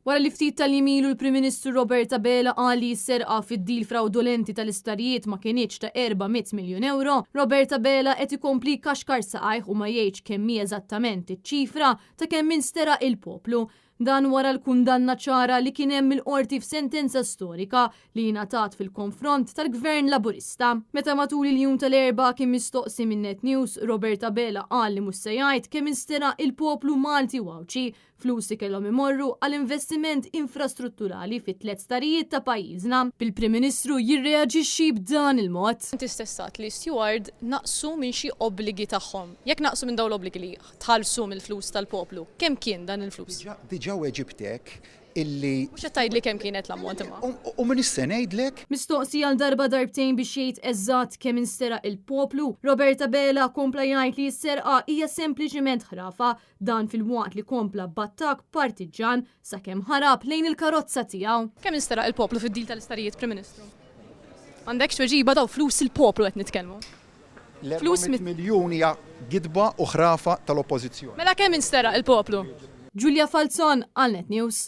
Wara li ftit tal-jiem ilu l-Prim Ministru Robert Abela qal li s-serqa fid-deal frawdolenti tal-isptarijiet ma kinitx ta' 400 miljun ewro, Robert Abela qed ikompli jkaxkar saqajh u ma jgħidx kemm hi eżattament iċ-ċifra ta' kemm insteraq il-poplu. Dan wara l-kundanna ċara li kien hemm mill-Qorti f'sentenza storika li ingħatat fil-konfront tal-Gvern Laburista. Meta matul il-jum tal-Erbgħa kien mistoqsi minn Net News, Robert Abela qal li mhux se jgħid kemm insteraq il-poplu Malti u Għawdxi Flus li kellhom imorru għal investiment infrastrutturali fit-tlett starijiet ta' pajjiżna, bil-Prim Ministru jirreaġixxi b'dan il-mod. Inti stess għedt li Steward naqsu minn xi obbligi tagħhom. Jekk naqsu minn dawn l-obbligi li tħallsu mill-flus tal-poplu, kemm kien dan il-flus? Diġà weġibtek illi. Mhux qed tgħidli kemm kienet l-ammont imma. U m'iniex se ngħidlek. Mistoqsi għal darba darbtejn biex jgħid eżatt kemm insteraq il-poplu, Robert Abela kompla jgħid li s-serqa hija sempliċiment ħrafa Dan filwaqt li kompla b'attakk partiġġan sakemm ħarab lejn il-karozza tiegħu. Kemm insteraq il-poplu fid-deal tal-isptarijiet, Prim Ministru? M'għandekx tweġiba dawn flus il-poplu qed nitkellmu. L-400 miljun hija gidba u ħrafa tal-Oppożizzjoni. Mela kemm insteraq il-poplu? Julia Falzon għal Net News.